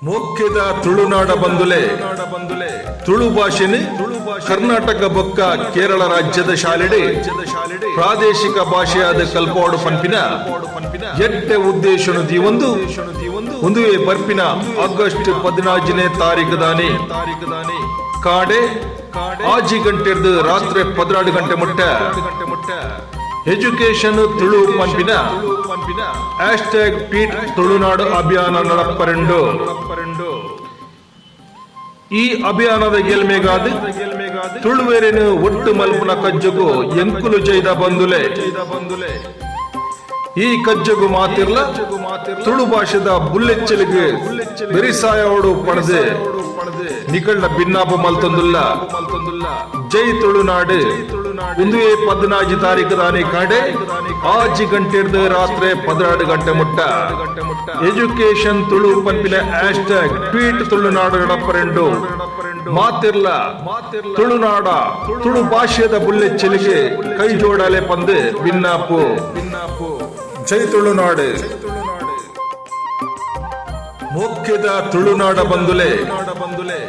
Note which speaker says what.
Speaker 1: ಮೋಕ್ಯದ ತುಳುನಾಡ ಬಂದುಲೆ, ತುಳು ಭಾಷೆನ್ ಕರ್ನಾಟಕ ಬೊಕ್ಕ ಕೇರಳ ರಾಜ್ಯದ ಶಾಲೆಡೆ ಪ್ರಾದೇಶಿಕ ಭಾಷೆಯಾದ ಕಲ್ಪೋಡು ಪನ್ಪಿನ ಎಡ್ಡೆ ಉದ್ದೇಶನು ದೀವೊಂದು, ಉಂದುವೆ ಬರ್ಪಿನ ಆಗಸ್ಟ್ 14ನೇ ತಾರೀಕು ದಾನಿ ಕಾಡೆ 6 ಗಂಟೆರ್ದು ರಾತ್ರಿ 12 ಗಂಟೆ ಮುಟ್ಟ ಎಜುಕೇಶನ್ ತುಳು ಪನ್ಪಿನ #ಟ್ವೀಟ್ ತುಳುನಾಡು ಅಭಿಯಾನ ನಡಪರೆಂಡು. ಈ ಅಭಿಯಾನದ ಗೆಲ್ಮೆಗಾದ ತುಳುವೆರೆನು ಒಟ್ಟು ಮಲ್ಪುನ ಕಜ್ಜಗು ಎಂಕುಲು ಜೈದ ಬಂದುಲೆ. ಈ ಕಜ್ಜಗು ಮಾತಿರ್ಲ ತುಳು ಭಾಷೆದ ಬುಲ್ಲೆಚ್ಚಲಿಗೆ ಬೆರಿಸಾಯೋಡು ಪಣದೆ ನಿಕಳ್ನ ಬಿನ್ನಾಪ ಮಲ್ತೊಂದುಲ್ಲ. ಜೈ ತುಳುನಾಡು. ಉಂದುವೇ 14 ತಾರೀಕು ದಾನಿ ಕಾಡೆ 6 ಗಂಟೆರ್ದು ರಾತ್ರಿ 12 ಗಂಟೆ ಮುಟ್ಟ ಎಜುಕೇಶನ್ ತುಳು ಪನ್ಪಿನ #ಟ್ವೀಟ್ ತುಳುನಾಡು ನಡಪರೆಂಡು. ಮಾತಿರ್ಲ ತುಳುನಾಡ ತುಳು ಭಾಷೆದ ಬುಲ್ಲೆಚ್ಚಲಿಗೆ ಕೈ ಜೋಡಲೆ ಪಂದು ಬಿನ್ನಾಪು. ಜೈ ತುಳುನಾಡು. ಮೋಕ್ಯದ ತುಳುನಾಡ ಬಂದುಲೆ.